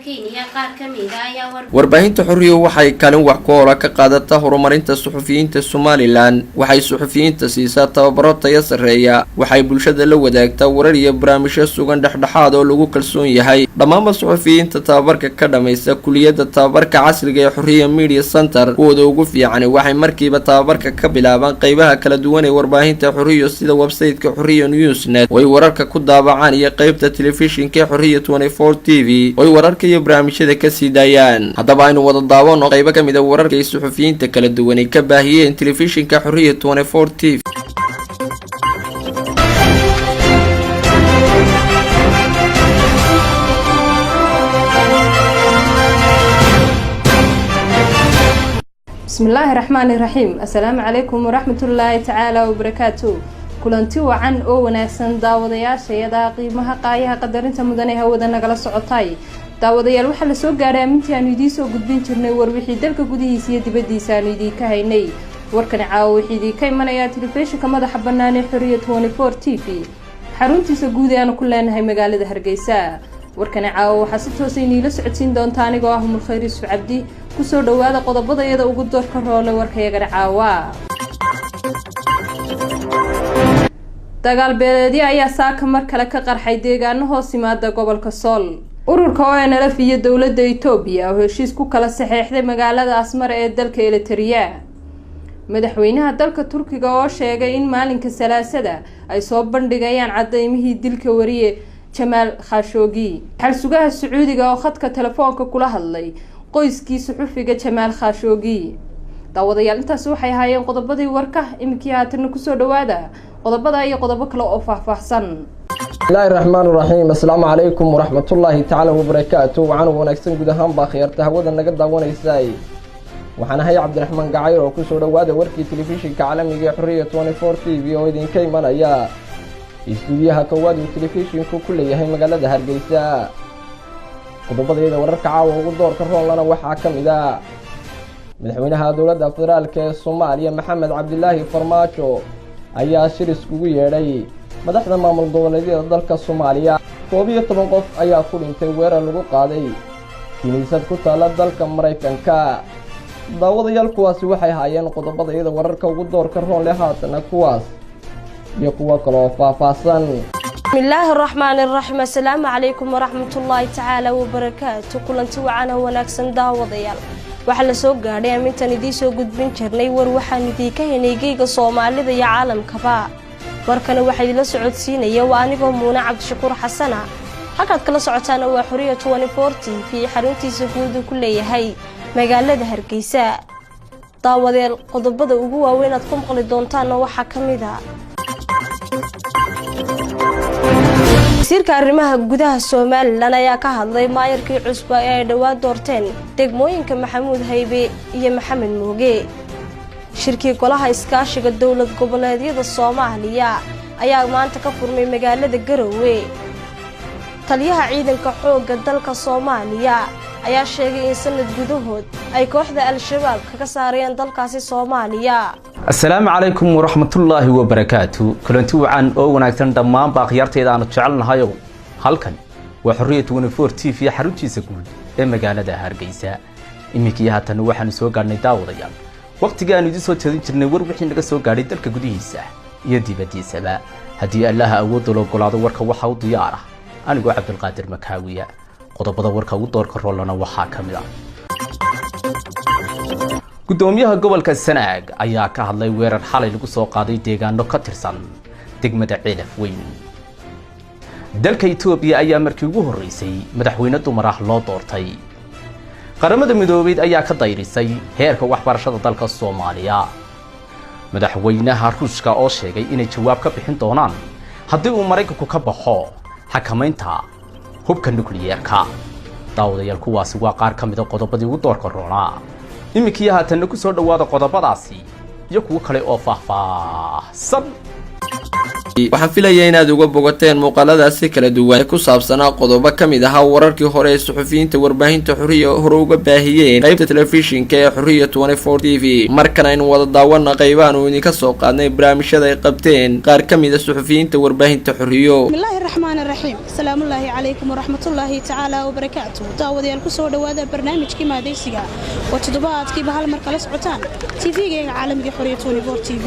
Kenya qaar ka mida ayaa war Warbaahinta Xorriya waxay kaalin wax ku oola ka qaadataa horumarinta suxufiyiinta Somaliland. Waxay suxufiyiinta siisaa tababaro tayo sarreeya. Waxay bulshada la wadaagtaa warar iyo barnaamijyo sugan, dhexdhexaad oo lagu kalsoon yahay. Dhammaanba suxufiyiinta tababarka ka dhammaysta kuliyadda tababarka casriga ee Xorriya Media Center, kuwooda ugu fiican, waxay markiiba tababarka ka bilaabaan qeybaha kala duwan ee warbaahinta Xorriyo, sida website-ka Xorriya Newsnet oo ay wararka ku daabacaan iyo qeybta telefishinka ee Xorriya 24 TV oo ay wararka iyo barnaamijyada kasii daayaan. Haddaba aynu wada daawano qeybo ka mid a wararka ay suxufiyiinta kala duwan ay ka baahiyeen telefishinka Xorriya 24 TV. Bismillaahi raxmaani raxiim. Assalaamu calaykum waraxmatullaahi tacaala wabarakaatu. Kulanti wacan oo wanaagsan, daawadayaashayada qiimaha, qaayaha, qadarinta mudane, hawada nagala socotay. Daawadayaal, waxaa lasoo gaadhay amintii aanu idiin soo gudbin jirnay war wixii dalka gudihiisa iyo dibaddiisa aanu idiinka haynay. Warkani caawa wuxuu idiinka imanayaa telefishinka madaxa bannaan ee Xoriya 24 TV, xaruntiisa guud ee aanu ku leenahay magaalada Hargeysa. Warkani caawa waxaa si toosa iniila socodsiin doonta anigoo ah Umulkhayr Yuusuf Cabdi. Kusoo dhawaada qodobada iyada ugu doorka roole warkayagana caawa. Dagaal beeleedyo ayaa saaka mar kale ka qarxay deegaano hoos yimaada gobolka Sool. Ururka ONLF iyo dowladda Etoobiya oo heshiis ku kala saxeexday magaalada Asmara ee dalka Eliteria. Madaxweynaha dalka Turkiga oo sheegay in maalinka Salaasada ay soo bandhigayaan cadeymihii dilka wariye Jamaal Khashoogi. Xalsugaha Sacuudiga oo khadka telefoonka kula hadlay qoyskii suxufiga Jamaal Khashoogi. Daawadayaal, intaasi waxay ahaayeen qodobadii warka. Iminkii haatanna kusoo dhawaada qodobada iyo qodobo kale oo faahfaahsan. Bismillahi raxmaan raxiim. Assalaamu calaykum waraxmatullaahi tacaala wabarakaatu. Waxaana wanaagsan guud ahaan baa khiyaarta hawada naga daawanaysaay. Waxaan ahay Cabdiraxmaan Gacayr oo kusoo dhawaada warkii telefishinka caalamiga ee Xorriya 24 TV oo idinka imanaya istuudiyaha koowaad uu telefishinku ku leeyahay magaalada Hargeysa. Qodobadayada wararka caawa ugu doorka roonlana waxaa ka mid a madaxweynaha dowladda federaalk ee Soomaaliya Maxamed Cabdilaahi Farmaajo ayaa shir iskugu yeedhay madaxda maamul goboleedyada dalka Soomaaliya. 11 qof ayaa ku dhintay weerar lagu qaaday kiniisad ku taalla dalka Maraykanka. Daawadayaal, kuwaasi waxay haayeen qodobada iyada wararka ugu doorka roon leh. Haatana kuwaas iyo kuwo kaloo faahfaahsan. Bismillaahi raxmaani raxiim. Assalaamu calaykum waraxmatullaahi tacaala wabarakaatu. Kulanti wacana wanaagsan, daawadayaal. Waxaa lasoo gaadhay amintaan idiin soo gudbin jirnay war waxaan idiinka helnay geyga Soomaalida iyo caalamkaba. Warkana waxaa idinla socodsiinaya waa anigoo Muune Cabdishakuur Xasana. Halkaad kala socotaana waa Xoriya 24 TV, xaruntiisa guud uu ku leeyahay magaalada Hargeysa. Daawadeel, qodobada ugu waaweyn aad ku maqli doontaana waxaa ka mid a wasiirka arrimaha gudaha Somaliland ayaa ka hadlay maayarkii cusba ee ay dhowaan doorteen degmooyinka Maxamuud Haybe iyo Maxamed Mooge. Shirkii golaha iskaashiga dowlad goboleedyada Soomaaliya ayaa maanta ka furmay magaalada Garowe. Taliyaha ciidanka xoogga dalka Soomaaliya ayaa sheegay in sanad gudahood ay kooxda Al-Shabaab kaga saarayaan dalkaasi Soomaaliya. Assalaamu calaykum waraxmatullaahi wabarakaatu. Kulanti wacan oo wanaagsan dhammaanba akhyaartayda aanu jecelnahayow. Halkan waa Xorriya 24 TV, xaruntiisa guud ee magaalada Hargeysa. Iminkii haatan waxaanu soo gaadhnay, daawadayaal, wakhtigii aanu idiin soo jeedin jirnay war wixii naga soo gaadhay dalka gudihiisa iyo dibaddiisaba. Haddii Allaha awoodda la ogolaado, warka waxaa u diyaar ah anigoo Cabdulqaadir Makaawiya. Qodobada warka ugu doorka roolana waxaa ka mid ah gudoomiyaha gobolka Sanaag ayaa ka hadlay weerar xalay lagu soo qaaday deegaano ka tirsan degmada Ceelaf Weyn. Dalka Etoobiya ayaa markii ugu horreysay madaxweyne dumar ah loo doortay. Qaramada Midoobeyd ayaa ka dayrisay heerka waxbarashada dalka Soomaaliya. Madaxweynaha Ruushka oo sheegay inay jawaab ka bixin doonaan haddii uu Maraykanku ka baxo xakamaynta hubka nukliyeerka. Daawadayaal, kuwaasi waa qaar ka mida qodobadii ugu doorka roonaa. Iminkii haatanna ku soo dhowaada qodobadaasi iyo kuwo kale oo faahfaahsan. Waxaan filayaa inaad uga bogateen muuqaaladaasi kala duwan ee ku saabsanaa qodobo ka mid ahaa wararkii hore ee suxufiyiinta warbaahinta Xuriya hore uga baahiyeen qaybta telefishinka ee Xuriya 24 TV. Markan aynu wada daawana qaybahan uu idinka soo qaadnay barnaamijyada ay qabteen qaar ka mid a suxufiyiinta warbaahinta Xuriyo. Bismillaahi raxmaani raxiim. Salaamullaahi calaykum waraxmatullaahi tacaala wabarakaatu. Daawadayaal, ku soo dhowaada barnaamijkii maadaysiga oo toddobaadkiiba hal mar kala socotaan TV-geenga caalamiga Xoriya 24 TV.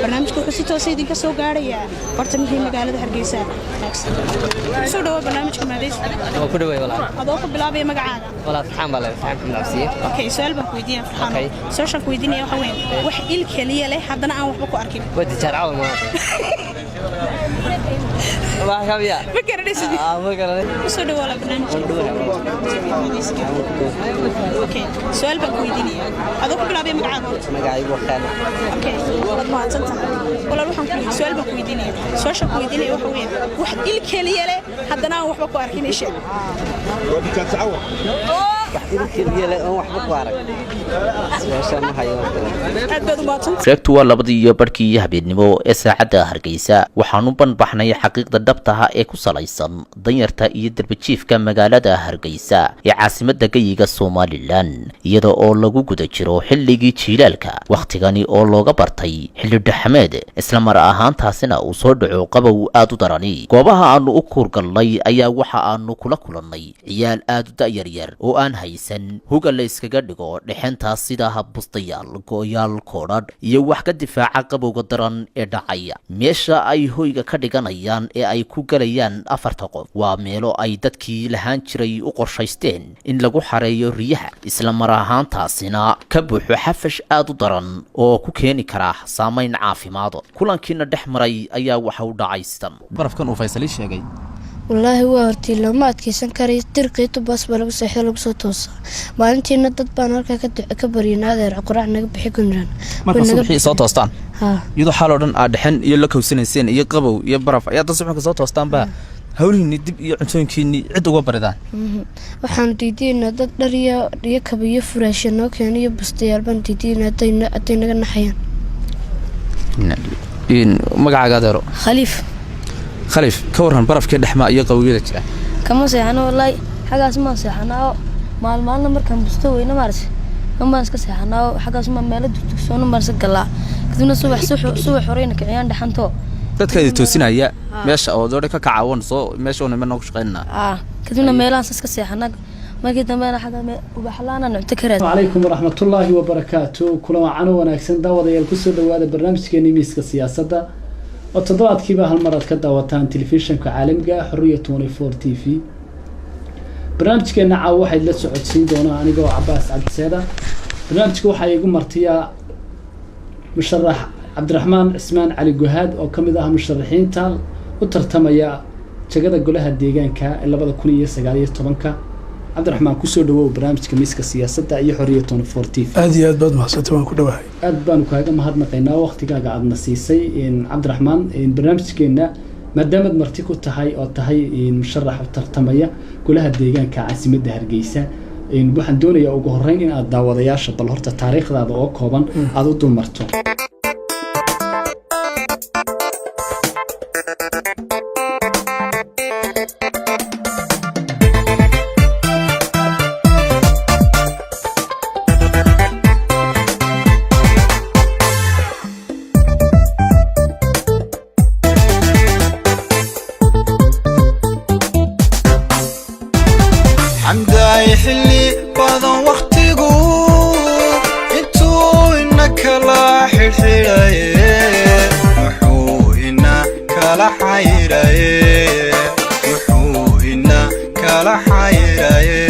Barnaamijku wuxuu si toosa idinka soo gaadhayaa bartamihii magaalada Hargeysa. Kusoo dhawaa barnaamijka maadaysiga. Waa ku dhawaay, walaal. Adoo ku bilaabaya magacaaga. Walaal, Farxaan baa leedahay, Farxaan Maxamed Cabsiye. Okay, su-aal baan ku weydiinaya, Farxaan. Su-aashaan ku weydiinaya waxa weeye: wax il keliya leh haddana aan waxba ku arkin. Waa dijaar cawl maanta. Waa kabiya. Ma garanaysid? Ah, ma garanay. Kusoo dhawaala barnaamijka. Okay, su-aal baan ku weydiinaya adoo ku bilaabaya magacaaga horta. Magacaygu waa Khaalid. Okay, waad mahadsan tahay, walaal. Waxaan ku su-aal baan ku weydiinaya. Su-aashaan ku weydiinaya waxa weeye: wax il keliya leh haddana aan waxba ku arkin, isha. Wax il keliya leh oon waxba ku arag. Su-aashaan ma hayo. Aad baad u mahadsan. Sheegtu waa 2:30 habeennimo ee saacadda Hargeysa. Waxaanu banbaxnay xaqiiqda dhabtaha ee ku salaysan danyarta iyo darbajiifka magaalada Hargeysa ee caasimadda geyiga Somalilan, iyada oo lagu guda jiro xilligii jiilaalka, wakhtigani oo looga bartay xilli dhaxameed, isla mar ahaantaasina uu soo dhaco qabow aad u darani. Goobaha aanu u kuurgalnay ayaa waxa aanu kula kulannay ciyaal aad u da'yaryar oo aan haysan huga la iskaga dhigo dhexentaas, sida bustayaal, gooyaal, koodhadh iyo wax ka difaaca qabowga daran ee dhacaya. Meesha ay hoyga ka dhiganayaan ee ay ku galayaan afarta qof waa meelo ay dadkii lahaan jiray u qorshaysteen in lagu xareeyo riyaha, isla mar ahaantaasina ka buuxo xafash aad u daran oo ku keeni kara saamayn caafimaad. Kulankiina dhex maray ayaa waxa u dhacay sidan. Barafkan uu Faysali sheegay. Wallaahi, waa hortii looma adkeysan karay. Dirqii tubaas baa lagu seexda, lagu soo toosaa. Maalintiina dad baan halkaa ka baryana, adeer quraac naga bixi kunran. Marka subaxii soo toostaan, haa, iyadoo xaal oo dhan aad dhexen iyo la kowsanayseen iyo qabow iyo baraf, ayaa dad subaxka soo toostaanba hawlihiinni dib iyo cuntooyinkiinni cid uga baridaan. Waxaanu diidiinaa dad dhar iyo kaba iyo furaasha noo keena iyo bustayaal baan diidiinaa hadday naga naxayaan. Magacaaga, adeero? Khaliif. Khaliif, ka warran barafkii dhexmaa iyo qabowyada jira? Kama seexano wallaahi, xaggaas maan seexanaa. Maalmaalna markaan busto weyne maarse baan iska seexanaa. Xaggaas maa meelo dugdugsoona baan iska galaa. Kadibna subax horeyna kiciyaan dhaxanto. Dadka idi toosinaya meesha oo doodhe ka kacawan soo meesha oo nima noogu shaqaynana. Kadibna meelahaas iska seexanaa. Markii dambena xagga ubaxlaana cunto ka raad. Calaykum waraxmatullaahi wabarakaatu. Kulan wacan oo wanaagsan, daawadayaal. Kusoo dhawaada barnaamijkeeni Miiska Siyaasadda oo toddobaadkiiba hal mar aad ka daawataan telefishinka caalamiga Xoriya 24 TV. Barnaamijkeena caawa waxayd la socodsiin doonaa anigoo Cabaas Cabdiseeda. Barnaamijka waxaa igu martiyaa musharax Cabdiraxmaan Cismaan Cali Guhaad oo kamid ah musharaxiinta u tartamaya jagada golaha deegaanka ee 2019-ka. Cabdiraxmaan, kusoo dhawow barnaamijka Miiska Siyaasadda iyo Xoriya 24 TV. Aad iyo aad baad mahadsantay, waan ku dhawahay. Aad baanu kaaga mahadnaqaynaa waqtigaaga aadna siisay, Cabdiraxmaan. Barnaamijkeena maadaamaad marti ku tahay oo tahay musharax u tartamaya golaha deegaanka caasimadda Hargeysa, waxaan doonayaa ugu horeyn in aad daawadayaasha bal horta taariikhdaada oo kooban aada u dulmarto. Xamdaay, xilli badan wakhtigu intuu ina kala xidhxidhaye, muxuu ina kala xayraye, muxuu ina kala xayraye?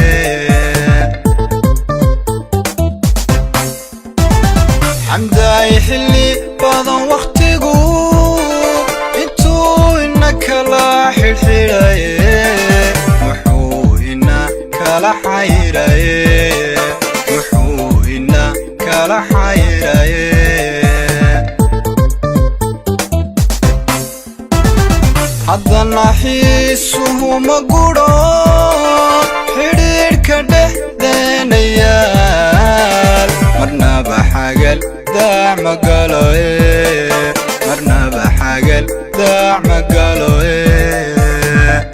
Xamdaay, xilli badan wakhtigu intuu ina kala xidhxidhaye, muxuu ina kala xayraye, muxuu ina kala xayraye? Haddana xiisuhu ma gudho xidhiidhka dhexdeenayaal, marnaba xagal daac ma galoye, marnaba xagal.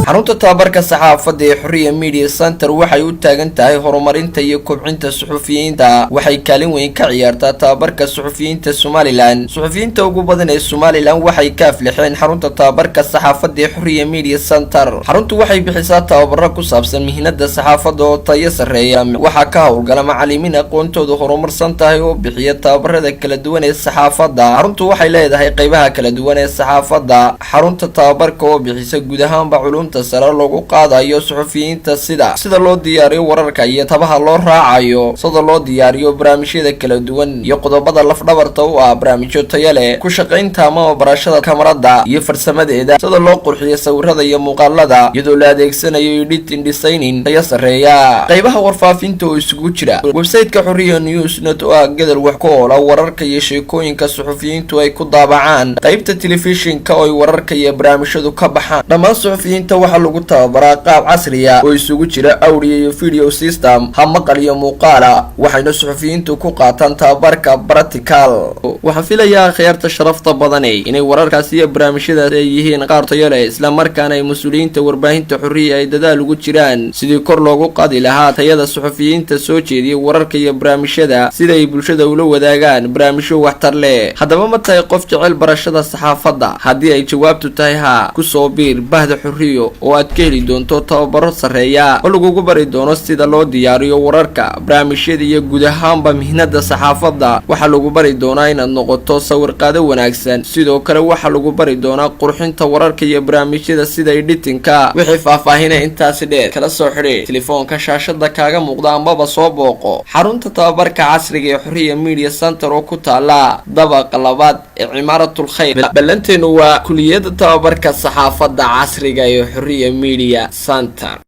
Xarunta tababarka saxaafadda ee Xoriya Media Center waxay u taagan tahay horumarinta iyo kobcinta suxufiyiinta. Waxay kaalin weyn ka ciyaartaa tababarka suxufiyiinta Somaliland. Suxufiyiinta ugu badan ee Somaliland waxay ka aflixeen xarunta tababarka saxaafadda ee Xoriya Media Center. Xaruntu waxay bixisaa tababaro ku saabsan mihnada saxaafadda oo tayo sarreeya. Waxaa ka howlgala macalimiin aqoontoodu horumarsan tahay oo bixiya tababarada kala duwan ee saxaafadda. Xaruntu waxay leedahay qeybaha kala duwan ee saxaafadda. Xarunta tababarka oo bixisa guud ahaanba culumta sare loogu qaadayo suxufiyiinta, sida loo diyaariyo wararka iyo tabaha loo raacayo, sida loo diyaariyo barnaamijyada kala duwan iyo qodobada lafdhabarta u ah barnaamijyo tayo leh, ku shaqaynta amaba barashada kamarada iyo farsamadeeda, sida loo qurxiyo sawirada iyo muuqaalada iyadoo la adeegsanayo editing, designing tayo sarreeya, qaybaha warfaafinta oo isugu jira website-ka Xoriya News net oo ah gadal wax ku oola wararka iyo sheekooyinka suxufiyiintu ay ku daabacaan, qaybta telefishinka oo ay wararka iyo barnaamijyadu ka baxaan. Dhammaan suxufiyiinta waxaa lagu tababaraa qaab casriya oo isugu jira audio iyo video system, hab maqal iyo muuqaala, waxayna suxufiyiintu ku qaataan tababarka practical. Waxaan filayaa, khiyaarta sharafta badane, inay wararkaasi iyo barnaamijyadaas ay yihiin qaar tayo leh, islamarkaana ay mas-uuliyiinta warbaahinta Xorriya ay dadaal ugu jiraan sidii kor loogu qaadi lahaa tayada suxufiyiinta soo jeediya wararka iyo barnaamijyada, sida ay bulshada ula wadaagaan barnaamijyo waxtar leh. Haddaba, ma tahay qof jecel barashada saxaafadda? Haddii ay jawaabtu tahay haa, kusoo biir bahda Xorriyo oo aad ka heli doonto tababaro sarreeya oo lagugu bari doono sida loo diyaariyo wararka, barnaamijyada iyo guud ahaanba mihnada saxaafadda. Waxaa lagu bari doonaa inaad noqoto sawirqaado wanaagsan. Sidoo kale waxaa lagu bari doonaa qurxinta wararka iyo barnaamijyada sida editing-ka. Wixii faahfaahina intaasi dheer, kala soo xidhi telefoonka shaashada kaaga muuqda ambaba soo booqo xarunta tababarka casriga ee Xoriya Media Center oo ku taala dabaqa labaad ee Cimaaratul Khayr. Ballanteenu waa kuliyada tababarka saxaafadda casriga ee Xoriya Media Center.